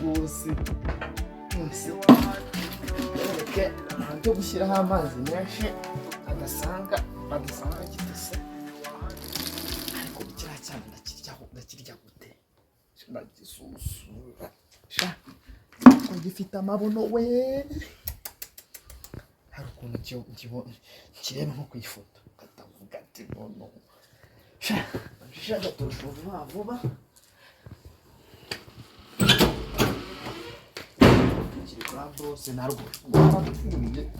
Rwose rwose reke byo gushyiraho amazi menshi adasanga gitose. Ariko kiriya cyana ndakiryaho, ndakirya gute? Ndagisusura sha, ko gifite amabuno we! Hari ukuntu kireba nko ku ifoto katavuga ati nono sha, sha gatorosho vuba vuba. Kiri kwa bose narwo rwapfuye,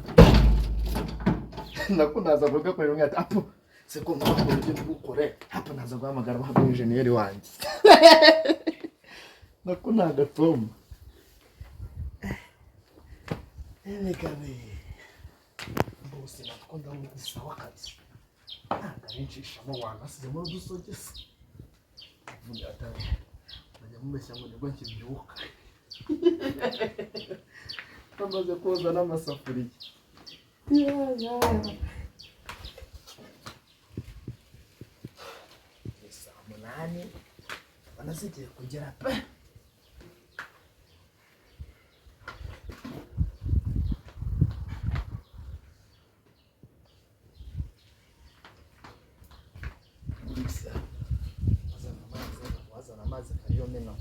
nako naza kugakorera umwe ati apo se ko nkakora ibyo ntugukore apo, naza guhamagara wa enjeniyeri wanjye, nako ni agatoma. Erega bose natwo ndabona sawa kabisa, ntabwo ari nshishamo wanasizemo udusogisi. Avuga ati bajya mubeshya ngo nibwo nkibyuka, bamaze koza n'amasafuriya. Ya, ya. Ni saa 8, ndabona zigiye kugera pe. Gusa, wazana amazi, wazana amazi ariyo mena.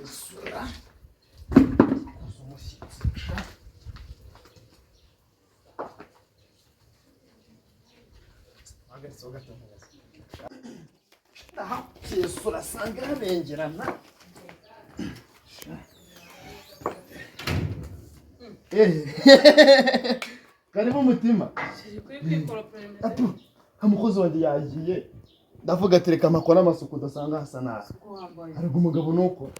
Sura kuza umushyitsi sha. Hagaritseho gato neza. Ndahakesura asanga habengerana. Karibu umutima. Atu, umukozi wanjye yagiye, ndavuga ati reka amakora amasuku udasanga hasa nabi. Ariko umugabo nuko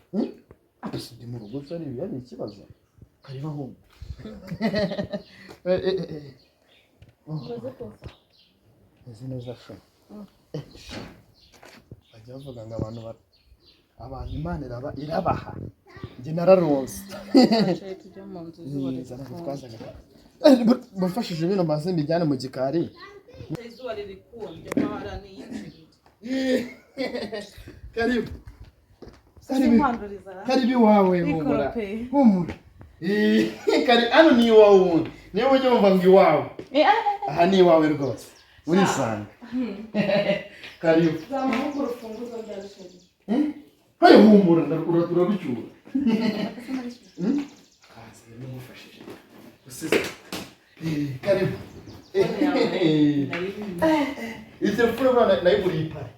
apese ndi mu rugo se ari ari ikibazo. Karibu ahubwo. Eh, eh, eh. Meze neza sha. Sha. Bajya bavuga ngo abantu abantu Imana irabaha, njye nararonse. Tujya mu nzu, izuba Zana riri gutwaza. Bamfashije bino maze mbijyane mu gikari. Izuba riri kumye mpara niyinjirire. Karibu. Karibu. Simpanduriza. Karibu iwawe, humura. Nikoropeye. Humura. Kari hano ni iwawe ubundi. Niyo ujya wumva ngo iwawe. Aha ni iwawe rwose. Urisanga. Karibu. Zamuha urufunguzo rya chéri. Hayo humura, urarucyura. Kazi nimufashije. Usize. Karibu. Iyi telefone bwana nayiguriye i Paris.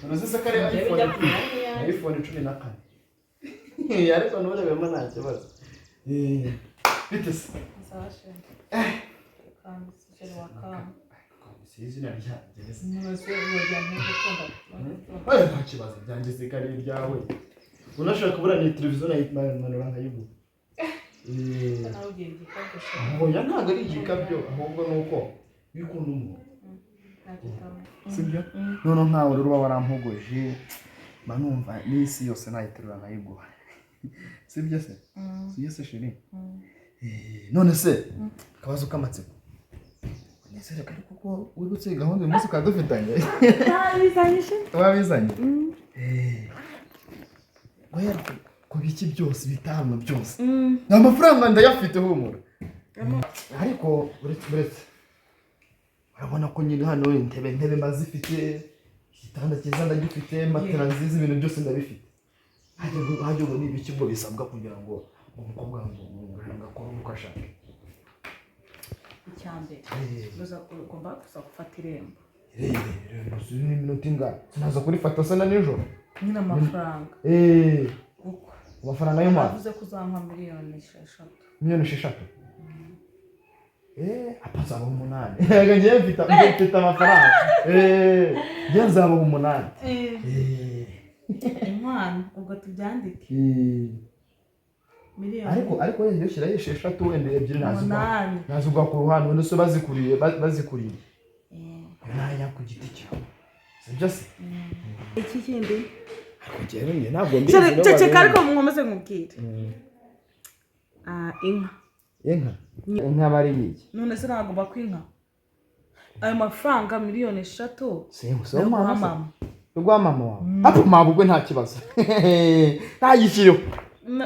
Uruzi se ko ari iPhone, iPhone 14? Ariko nturebemo nta kibazo. Bite se? Sawa chéri. Kandi chéri wa kama. Si izina ryanjye se? Mwese wajya gukunda. Oya, nta kibazo, ibyanjye se ko ari ibyawe. Unashaka kubura ni televiziyo nayimanura nkayigura. Nawe ugira igikabyo chéri. Oya, ntabwo ari igikabyo, ahubwo ni uko iyo ukunda umuntu, sibyo? Noneho nkawe rero uba warampogoje, mba numva n'isi yose nayiterura nkayiguha, sibyo se? Sibyo se chéri? None se akabazo k'amatsiko, nizere ko ariko ko wibutse gahunda uyu munsi ukaba dufitanye. Ntabizanye chéri. Wabizanye? Guhera ku biki byose bitanu byose, amafaranga ndayafite, humura. Ariko uretse urabona ko nyine hano intebe mazifite, igitanda cyiza ndagifite, matera nziza, ibintu byose ndabifite. Hajya ubu ni ibiki ngo bisabwa kugira ngo umukobwa ngo akore uko ashaka? Icya mbere, ugomba kuza gufata irembo. Ni iminota ingahe? Sinaza kurifata se na nijoro? Nyine amafaranga. Kuko Amafaranga y'umwana. Yavuze ko uzampa miliyoni 6. Miliyoni 6? Apa, nzabaha 8. Yego, njyewe mfite amafaranga. Njyewe nzabaha 8. Inkwano, ubwo tubyandike. Miliyoni Ariko wenda shyiraho 6, wenda 2 nazigwa. 8. Nazigwa ku ruhande, wenda se bazikuriye, bazikuriye. Ayo ni aya ku giti cyawe, sibyo se? Iki kindi? Ariko njyewe njye ntabwo mbizi. Chere, Nibo ceceka. babizi. Ariko mukomeze nkubwire. Ah, inka. Inka, inka bari iki? None se ntabwo bakwa inka? Ayo mafaranga miliyoni 3 Si si nayo guha mama se. mama. Rwa mama wawe hapo, mama ubwo nta kibazo, ntayishyireho.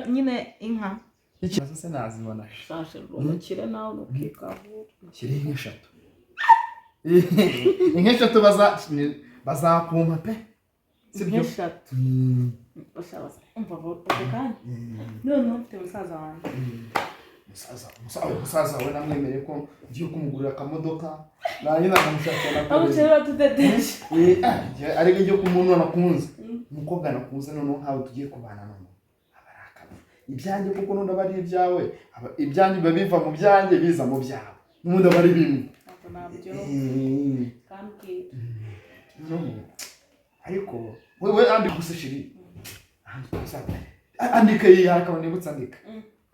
Nyine inka. Ikibazo se nazibona? Sashe, umukire nawe ntukikavura. Shyiraho inka 3, inka 3 bazakumpa pe, sibyo? Inka 3. Umva ako kanya noneho mfite musaza wanjye. Umusaza we namwemereye ko ngiye kumugurira akamodoka, nanjye nakamushakira na Aho ukiri batudedeje. Ariko njye ku muntu nakunze, umukobwa nakunze, noneho nkawe tugiye kubana, noneho aba ari akazi ibyanjye, kuko n'undi aba ari ibyawe, ibyanjye biba biva mu byanjye biza mu byawe, n'ubundi aba ari bimwe. Ntabwo nabyo kambwira. Noneho, ariko wewe andika gusa chérie, andika tuzakora, andika iyi hakaba nibutse, andika.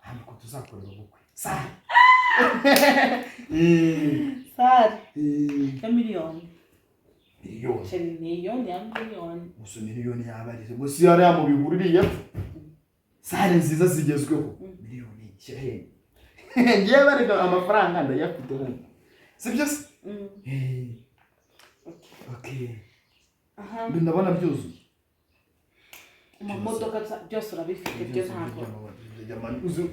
Andika tuzakorera ubukwe sare. Sare ya miliyoni. Miliyoni. Chérie, miliyoni ya miliyoni. Gusa miliyoni yaba ari gusa hariya mu bihuru iriya epfo, salle nziza zigezweho, miliyoni shyira he? Ngiye bareka amafaranga ndayafite hano, sibyo se? Okay. Aha. Ndabona byuzuye. Amamodoka byose urabifite byo, ntabwo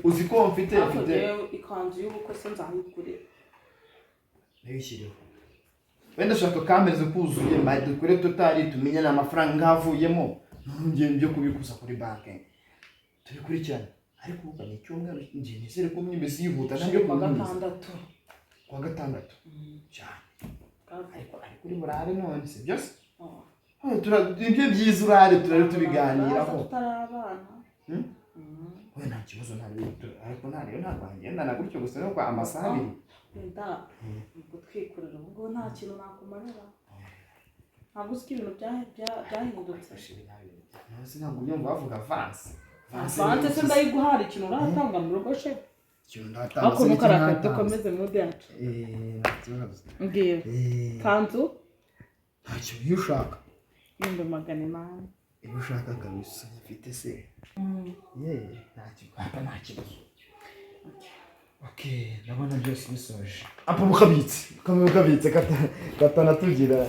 Uzi ko mfite ariko mfite rero ikanzu y'ubukwe se nzayigurira? Nayishyireho. Wenda ushaka kameze kuzuye, dukore total, tumenye n'amafaranga ngavuyemo, nongeye byo kubikuza kuri banki tubikurikirane. Ariko ubu ni icyumweru, njye nizere ko imisi yihuta ntabyo Kuwa kubihuza. gatandatu. Kuwa gatandatu cyane. Ariko uri burare none, si byose? Oh. Ibyo byiza urare turare tubiganiraho. Tutari abana. We nta kibazo, nta ariko nta rero ntabwo wagendana gutyo gusa no kwa amasaha 2. Wenda gutwikurira ubu ngubu nta kintu nakumarira, ntabwo uzi ko ibintu byahindutse. Ntuzi, ntabwo ubyumva bavuga avance. Avance se ndayiguha? Hari ikintu uratanga mu rugo she? Ikintu ndatanga Ariko se n'iki ntukarakare. ntatanze? Dukomeze mood yacu. Nta kibazo. Mbwira. Kanzu. Ntacyo, iyo ushaka. 800,000. Iyo ushaka kabisa mfite se. Ye, ntacyo papa, nta kibazo. Okay, ndabona byose bisoje. Apa bukabitse, bukabitse katanatugira.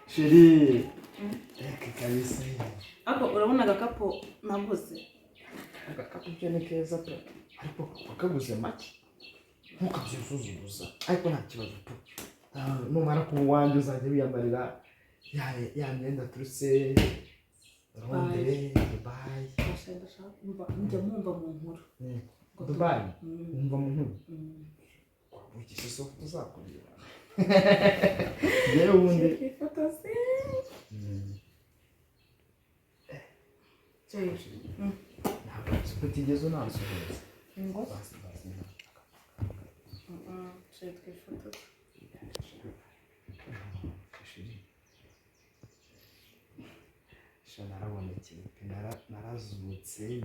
Chérie, reka kabisa. Ariko urabona agakapu naguze? Agakapu byo ni keza pe, ariko wakaguze make, ntukabyuzuzuza, ariko nta kibazo pe. Ah, numara kuba uwanjye uzajya wiyambarira ya myenda turutse Londres, Dubai. Ndashaka njya mwumva mu nkuru. Dubai. Wumva mu nkuru? Wiki se tuzakurira yewe ubundi. Ifoto se. Jay. Ntabwo nzi ko utigeze unansuhuza. Ngo Basi, basi. Jay, twifotoze. Chérie. Sha narabonekeye pe, narazutse.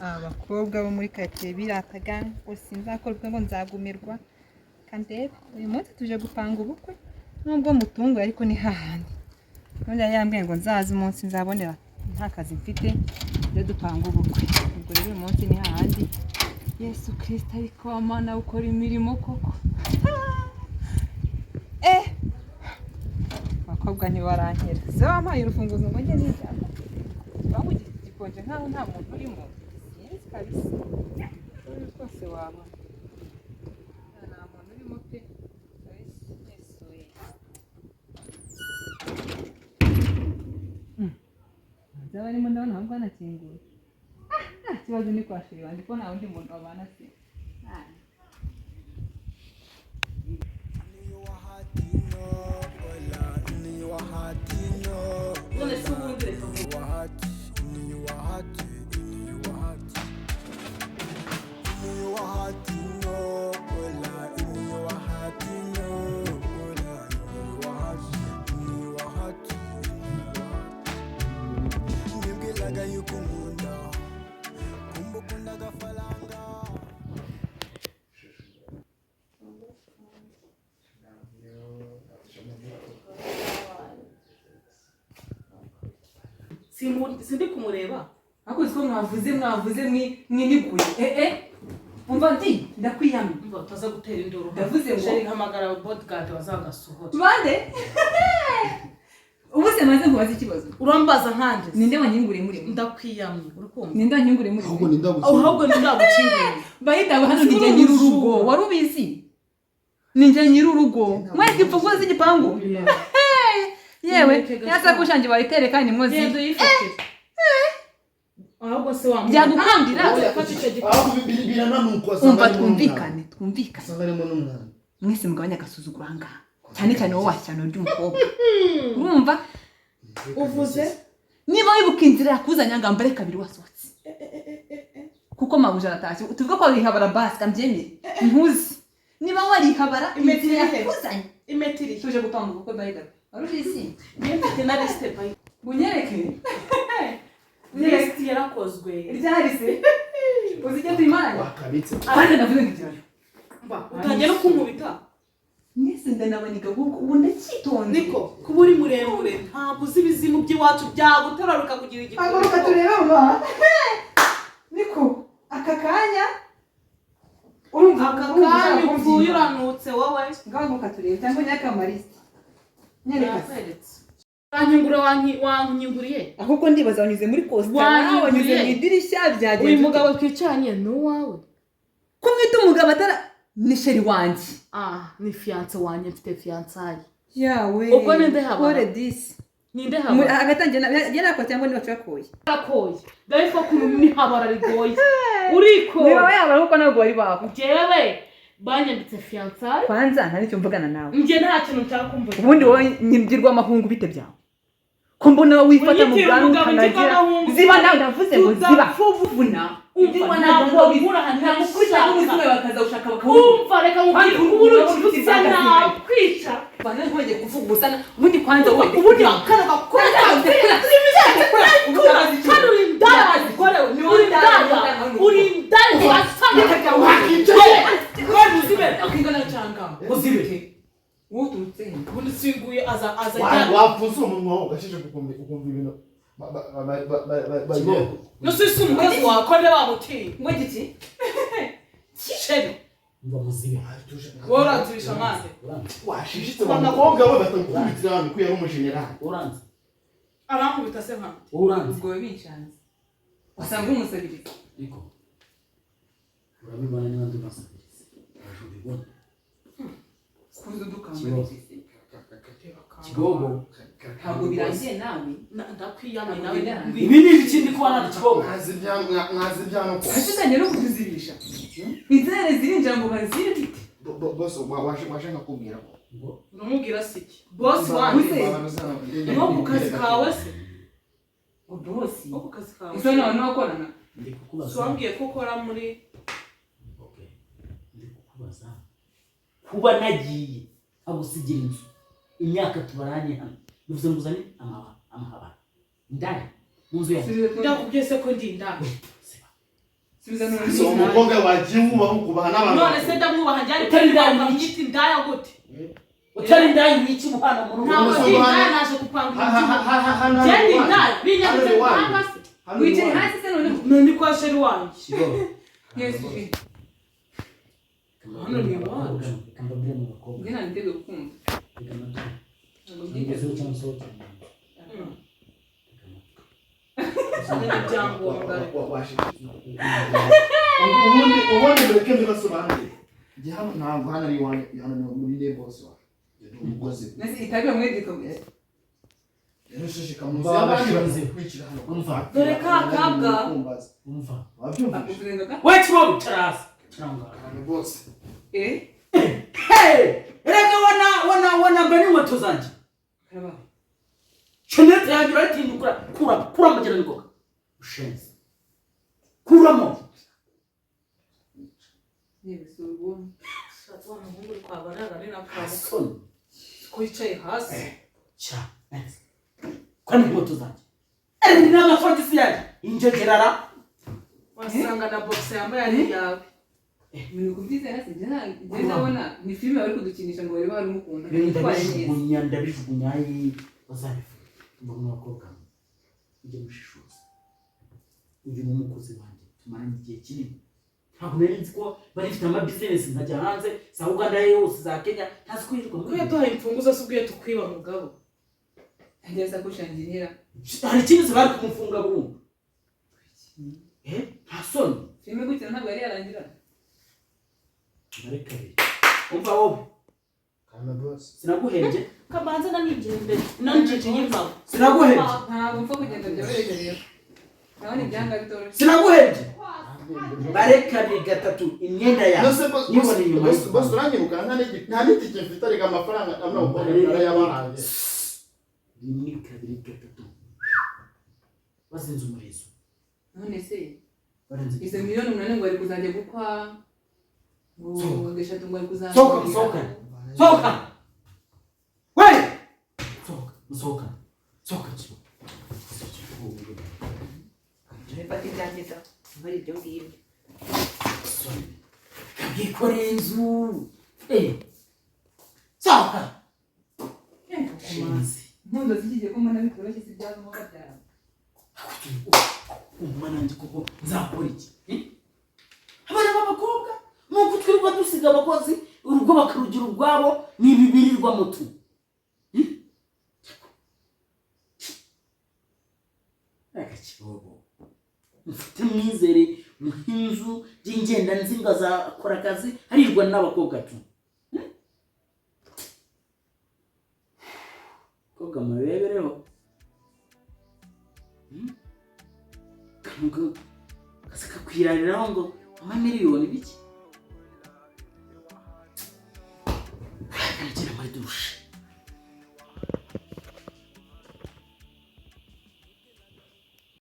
Abakobwa bo muri karitsiye birataga ngo sinzakora ubukwe, ngo nzagumirwa. Kandebe uyu munsi tuje gupanga ubukwe, nubwo mutunguye ariko ni hahandi none yari yambwiye ngo nzaze umunsi nzabonera nta kazi mfite rero dupanga ubukwe. Ubwo rero uyu munsi ni hahandi. Yesu Kirisita, ariko Mana ukora imirimo koko! Eh, abakobwa ntibarankera se? Wampaye urufunguzo ngo njye nijyamo? Igipangu gikonje nkaho nta muntu urimo. Sinzi kabisa, uri rwose waba nta muntu urimo pe kabisa, nisuye. Hanze abarimo ndabona ahubwo hanakinguye. Ah, nta kibazo, ni kwa chérie wanjye ko nta wundi muntu babana se. Ah. None se ubundi reka mvuge. Sindi kumureba. Ariko uzi ko mwavuze mwiniguye. Umva ndi ndakwiyamye. Umva utaza gutera induru. Ndavuze ngo- Chéri, hamagara bodyguard bazagasohora. Bande? Ubu se maze nkubaze ikibazo. Urambaza nkanje? Ninde wanyinguriye muri mwe? Ndakwiyamye, uri kumva? Ninde wanyinguriye muri Ahubwo mwe? ni ndagukinga. Ahubwo ni ndagukinguriye. Bahita hano ni njye nyir'urugo. Wari ubizi? Ni njye nyir'urugo. Mwese imfunguzo z'igipangu. Yewe, yasakusha njye bayitereka ni mwozi. Genda uyifatire. Ahubwo se wa Byagukundira? Fata icyo gikapu. Ahubwo birananuka wasanga Umva harimo n'umwana. twumvikane, twumvikane. Wasanga harimo n'umwana. Mwese mugabanya agasuzuguro aha ngaha. Cyane cyane wowe washyano ry'umukobwa. Urumva? Uvuze? Niba wibuka inzira yakuzanye ngo mbare kabiri wasohotse. Kuko mabuja aratashye. Tuvuga ko warihabara basi kambyemere. Ntuzi. Niba warihabara Impeta inzira iri he? yakuzanye. Impeta iri. Tuje gupanga ubukwe by the way. Wari ubizi? Njye mfite na lisite by. Bunyereke. Lisite yarakozwe. Ryari se? Uzi icyo tuyimana? Wakabitse. Kandi ndavuze ngo igirayo. Utangiye no kunkubita. Mwese ndanabaniga ahubwo ubu ndacyitonze. Niko kuba uri muremure ntabwo uzi ibizimu by'iwacu byaguteraruka kugira igikoni. Haguruka turebe mama. Niko aka kanya urumva Aka kanya upfuye uranutse wowe. Ngaho turebe cyangwa nyakamariste. Nyereka. Nakweretse. Wankingura wankinguriye. Ahubwo ndibaza wanyuze muri costa, Wanyinguriye. wanyuze mu idirishya byagenze. Uyu mugabo twicaranye ni uwawe. Kumwita umugabo atara ni chéri wanjye. Ah, ni fiancé wanjye, mfite fiançailles. Yawe. Ubwo ninde habara? Kore disi. Ninde habara? Agatangira yarakoye cyangwa niba cyakoye. Yarakoye. Dore ko kuntu ni habara rigoye. Urikoye. Niba yabara kuko ntabwo wari babo. Njyewe banyanditse fiançailles. Kwanza nta n'icyo mvugana nawe. Njye nta kintu nshaka kumva. Ubundi wowe nyibwirwa amahungu bite byawe? Ko mbona wifata mu Unyitira bwanwa umugabo ukanagira. ngirwamahungu. Ziba nawe ndavuze ngo ziba. Tudapfuvuna. Umva ntabwo nkura ahantu Nagukubita nshaka. n'umuzimu bakaza gushaka bakawubura. Umva reka nkubwire Kandi ubu uri ubu usa nakwica. Bana ntongeye kuvuga ubusa ubundi kwanza wowe. Ubundi wakana gakora kandi uri indaya wazikorewe. Uri indaya. Uri indaya wasanga. Wakicaye. Wewe muzibe. Ukingana cyanga. Muzibe. Uturutse he? Ubundi singuye aza aza ajyana. Wapfunze umunwa wawe ugashisha ukumva ibintu Kibogo. Nusi umukozi wawe ko niba wamutiye. Ngo giki? Chéri. Umva muzibe. Wowe uranzibisha amazi. Uranze. Washishitse wa mukobwa we batakubitira hano ko yari umujenerali. Uranze. Arankubita se nkande. Uranze. Ubwo binshanze. Wasanga umusabiriza. Niko. Urabibona niba ndi masabirizi. Uraje ubibona. Kuza udukanga. Kigogo. Ntabwo birangiye nawe. Ndakwiyamye nawe. Ibi ni ibiki ndi kubona hano Kigogo? Mwazi ibyano ko. Ashitanye no kutuzibisha. Inzere zirinjira ngo bazibite. Boss waje nkakubwira ko. Ngo Uramubwira se iki? Boss wanjye. No ku kazi kawe se. Ngo boss. No ku kazi kawe. Ese none wakorana? ndi kukubaza. Si wambwiye ko ukora muri Okay. Ndi kukubaza. Kuba nagiye agusigira inzu imyaka tubaranye hano bivuze ngo uzane amahabara indaya mu nzu yawe. Ndakubwiye se ko ndi indaya. Siba. Subiza n'undi. Si umukobwa wagiye wubaha ukubaha n'abantu. None se ndamwubaha njye ariko Utari indaya ukamwita indaya gute? Utari indaya wica ubuhana mu rugo. Ntabwo ndi indaya naje gupanga inzu. Njye ndi indaya binyanditse mu se. Wicaye hasi se none. None kwa chéri wanjye. Kigogo. Yesu shi. Hano ni iwacu. Reka mbabwire mu bakobwa. Njye nta niteguye kumva. Reka mbabwire. Ntabwo mbyiteguye. Ngezeho cyangwa nsohokere mu nzu. Reka amatwi. Uzane ibyangombwa. Ubundi mureke mbibasobanurire. Njye hano ntabwo hano ari iwanjye, hano ni muri ne boss wawe. Ndi umukozi. Nasi itabi bamwe dika. Rero shishika mu nzu y'abandi bakwicira hano. Umva. Dore ka kabwa. Umva. Wabyumvise? Akuvuze ngo We Kibogo cara hasi. Cara aho ngaho. Abantu bose. eh Hey! Erega wana wana wanambaye n'inkweto zanjye. karabaho. Shenete yanjye urayitinyukura kura kuramo gira nikoka. Ushenze. Kuramo. Yewe si urwo. Wa muhungu uri kwa barara ni na kabwa. Soni. Ko yicaye hasi. Cya. Kuramo inkweto zanjye. Eri n'amasogisi yanjye. Injegerara. Wasanga na boxe yambaye ari iyawe. Ibintu kubyizera se njye ndabona ni filime bari kudukinisha ngo barebe barumukunda. Yitwaye neza. Ndabijugunya ndabijugunya ayi bazabivuga. Mba mu bakobwa. Ujye mushishoza, uyu ni umukozi wanjye tumaranye igihe kinini. Ntabwo nari nzi ko bari bafite ama business, nkajya hanze za Uganda yose, za Kenya, ntazi ko yirirwa Ko muri yaduhaye imfunguzo se ubwiye tukwiba, mugabo? Ageza kushangirira. Hari ikindi se bari kumufunga burundu? Eh, nta soni. Filime gukina ntabwo yari yarangira. Bare kabiri, umva wowe. Karame, boss. Sinaguhembye. Kabanza nanigendere nanjije y'imbago. Sinaguhembye. Ntabwo mpfa kugenda byoroheje rero. Ndabona ibyanga bitoroshye. Sinaguhembye. Bare kabiri, gatatu, imyenda yawe Nose boss, nyibona inyuma. boss, boss, uranyibuka? Nta n'itike mfite, ariko amafaranga amwe umukobwa narayabahaye. Rimwe, kabiri, gatatu, bazinze umurizo. None se Barenze. izo miliyoni 8 ngo bari kuzajya gukwa ngo Sohoka. 3 ngo bari kuzajya Sohoka, musohokane. Sohoka we, sohoka, musohokane, sohoka kibo. Mfata ibyanjye da muri ibyo ngibyo. Kabwikoreye inzu. Eh, sohoka shinzi. Inkundo z'ikigiye ko mbona bitoroshye, si ibyavamo babyara. Umva nanjye koko nzakora iki? Eh? Abana b'abakobwa nuko twirirwa dusiga abakozi, urugo bakarugira urwabo, ni ibibirirwamo tu. Eh? Agakibobo mfite mwizere nk'inzu y'ingenda nzi ngo azakora akazi, harirwa n'abakobwa tu. Eh? Abakobwa murebereho. Kaza kakwirariraho ngo amamiliyoni biki.